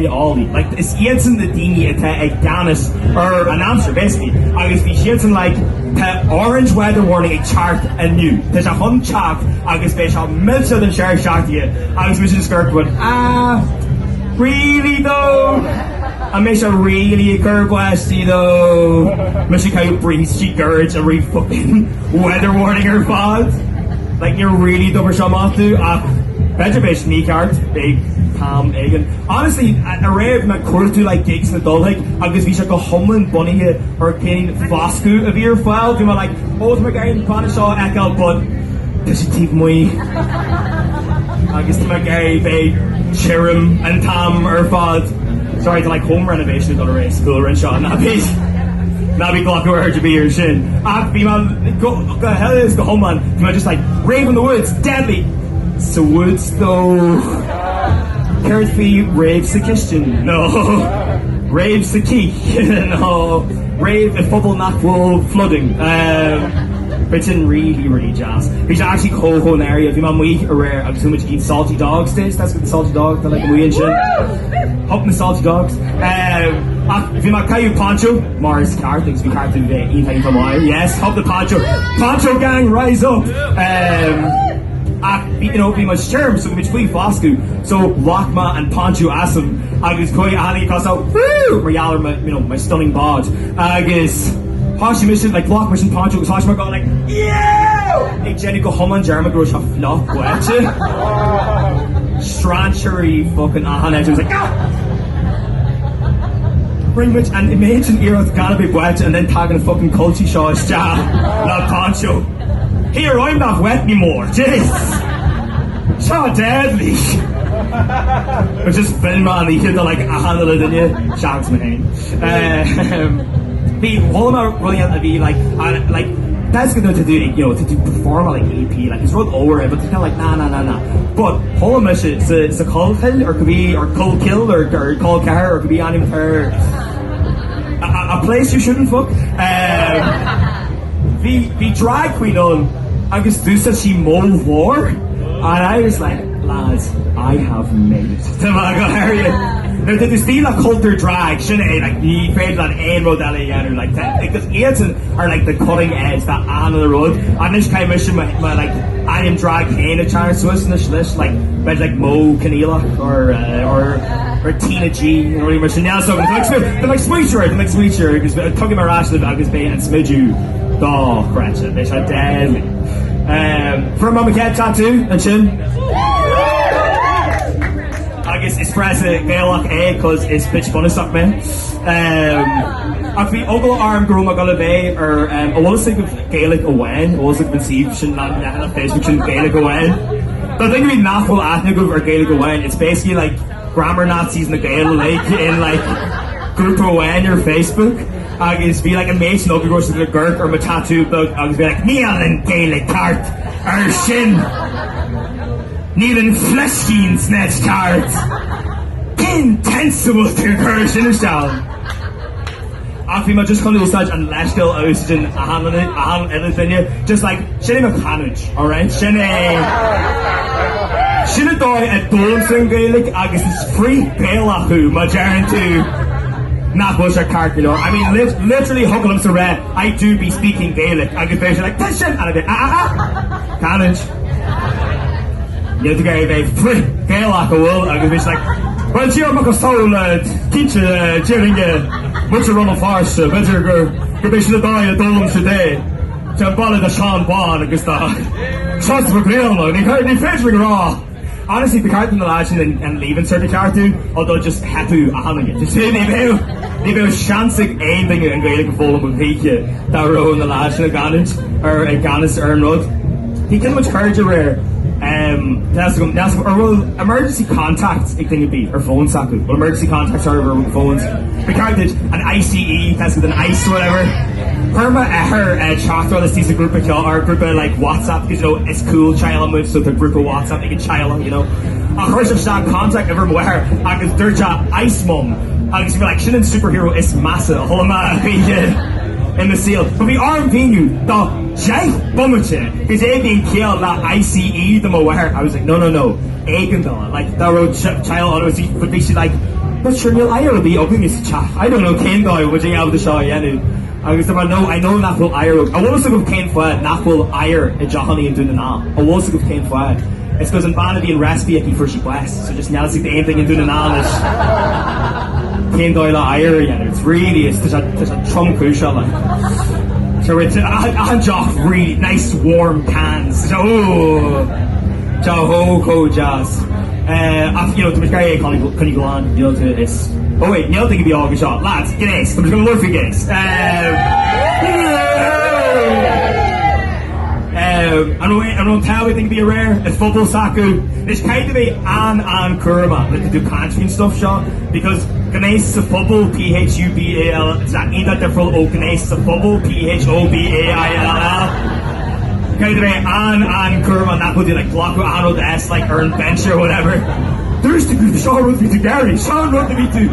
daoine eolaí, like is iadsan na daoine atá i gceannas ar an aimsir basically agus bhí siadsan like tá orange weather warning ag teacht inniu, tá sé chun teacht agus beidh sé millteach don deireadh seachtaine agus mise just ag going ah really though? An mbeidh sé really ag cur báistí though? Mise ag caitheamh brístí gairid i rith fucking weather warning ar fad. Like níor really d'obair seo amach tú ach b'fhéidir beidh sé mícheart ag am éigin. Honestly aréir bhí mé ag cuartú like gigs le dul chuig agus bhí sé go hiomlán bunaithe ar cén foscadh a bhí ar fáil. Bhí mé like oh tá mé ag iarraidh an banna seo a fheiceáil but tá sé taobh amuigh agus tá mé ag iarraidh bheith tirim an t-am ar fad. Sorry tá like home renovation ag dul ar aghaidh sa chúlra anseo ná bí ná bí ag glacadh aird ar bith ar sin. Ach bhí mé go go huile is go hiomlán bhí mé just like rave in the woods, deadly! Sa woods though céard faoi rave sa chistin nó rave sa cith nó rave i phobal nach bhfuil flooding. Bheadh sin really really deas. Bhí sé actually chomh chomh náireach. Bhí mé amuigh aréir agus chuaigh muid go dtí Salty Dog stage, that's the Salty Dog tá like amuigh ansin. Hup na Salty Dogs. Ach bhí mé ag caitheamh poncho mar is ceart agus bhí ceart dom bheith iontach iontach maith. Yes, hup the poncho. Poncho gang rise up! Ach bhí you know bhí muid tirim so bhí muid faoi foscadh so ghlac mé an poncho asam agus chuaigh achan duine cosúil woo mar gheall ar my you know my stunning bod agus thosaigh mise like ghlac mise an poncho agus thosaigh mé ag gabháil like yeah ag déanamh go hiomlán dearmad go raibh sé fliuch báite. Strainséirí fucking achan áit I was like ah! Rinne muid an méid sin iarracht gan a bheith báite and then tagann an fucking culchie seo isteach le poncho. Here I'm not wet anymore. Jeez! Seo deadly! But just mhill mé an oíche do like achan uile duine seachas mé féin. Bhí chuala mé rudaí a bhí like like that's good to do you know to do perform like EP like is rud ollmhór é but it's kind of like nah nah nah nah but chuala mise sa sa Collchill or cibé or Colchill or or Colceathair or cibé ainm atá air a, a, a place you shouldn't fuck um, bhí bhí drag queen ann agus d'úsáid sí mo ghlór and I was like Lads, I have made it. Tá mé go háirithe. Nuair atá tú istigh le cultúr drag, sin é, like, ní féidir leat aon rud eile a dhéanamh, like, tá, because iadsan are like the cutting edge de achan uile rud. Anois caithfidh mise mo, mo like, ainm drag féin a tarraingt suas anois leis, like, beidh like Mo Coinníollach or, uh, or, or Tina G, nó rudaí mar sin. Níl a fhios agam, tá mé ag smaoineamh, tá mé ag smaoitiú air, tá mé ag smaoitiú air agus tiocfaidh mé ar ais libh agus beidh an smideadh dochreidte, beidh sé deadly. Fuair mé mo chéad tattoo ansin. Agus is frása Gaelach é cos is bitch bunúsach mé. Ach bhí eagla orm go raibh mé ag dul a bheith ar an bhfuil fhios agaibh Gaeilge Amháin, an bhfuil fhios agaibh an suíomh sin leathanach Facebook sin Gaeilge Amháin. Do dhuine ar bith nach bhfuil aithne agaibh ar Gaeilge Amháin, it's basically like grammar Nazis na Gaeil like in like grúpa amháin ar Facebook. Agus bhí like an méid sin acu go raibh siad ag amharc ar mo tattoo beag agus bhí like níl an Gaeilge ceart ar sin! Níl an fleiscín san áit ceart! Cén tense a bhfuil tú ag cur sin isteach? Ach bhí mé just chun úsáid an leithscéal a úsáideann achan uile duine, just like sin é mo chanúint, alright? Sin é sin an dóigh a d'fhoghlaimse an Ghaeilge agus is frith-Ghaelach thú má deireann tú nach bhfuil sé ceart go leor. I mean literally thiocfadh liomsa rá I do be speaking Gaelic agus beidh sé like tá sin and I'd be ah ah ah canúint. Níl tú ag iarraidh bheith frith-Ghaelach an bhfuil agus bhí sé like bhuel tír macasamhail cinnte déarfainn go muintir Rann na Feirste b'fhéidir gur gurb é sin an dóigh a d'fhoghlaim siad é. Tá an baile do Seán Bán agus do Seosamh Ó Grianna ní féidir a rá Honestly, ba cheart do na lads sin an Leaving Cert a cheartú, although just theipeadh achan duine. Just ní bheadh ní bheadh seans ag aon duine an Ghaeilge a foghlaim choíche dá raibh na lads sin i gcanúint ar i gceannas ar an rud. Bhí ceann de mo chairde aréir tá a fhios agam níl a fhios agam an bhfuil emergency contacts ag duine ar bith ar phones acu? Bhfuil emergency contacts ar ar phones? Ba cheart duit an ICE, tá a fhios agat an ICE whatever. Chuir m'athair teachtaireacht istigh sa ghrúpa ceoil ar grúpa like WhatsApp because you know is cool teaghlach muid so tá grúpa WhatsApp ag an teaghlach you know. Ach chuir sé isteach contact uimhir m'athair agus dúirt sé Ice Mum agus bhí mé like sin an superhero is measa a chuala mé choíche i mo saol. But bhí orm mhíniú do 10 bomaite cad é bhí an ciall le ICE do mo mháthair. I was like no no no éigeandála like dá raibh teaghlach ann but bhí siad like. But sure níl oighear ar bith againne sa teach, I don't know cén dóigh a bhfuil muid ábalta seo a dhéanamh. Agus dúirt mé no, I know nach bhfuil oighear againn. An bhfuil fhios agaibh cén fáth nach bhfuil oighear i dteachanna i nDún na nGall? An bhfuil fhios agaibh cén fáth? It's cos an bean a bhí an recipe aici fuair sí bás, so just níl fhios ag aon duine i nDún na nGall anois cén dóigh le oighear a dhéanamh. It's really, it's, tá sé, tá sé tromchúiseach like. So it's achan deoch really nice warm cans. Tá sé, oh, tá chomh chomh deas. Ach you know, tá muid ag iarraidh é a choinneáil glan, you know, tá is, oh wait, níl duine ar bith óg anseo, lads, gnéas, tá muid ag labhairt faoi gnéas. An raibh an raibh an t-ádh ag duine ar bith aréir, i phuball s'acu? Anois caithfidh tú bheith an-an-cúramach nuair atá tú ag caint faoin stuff seo because gnéas sa phuball, P-H-U-B-A-L, tá sé iontach difriúil ó gnéas sa phobal, P-H-O-B-A-I-L-L. Caithfidh tú bheith an-an-cúramach nach bhfuil tú like glacadh achan rud as like ar an bench or whatever. Dúirt tú go seo an rud a bhí tú ag iarraidh, seo an rud a bhí tú.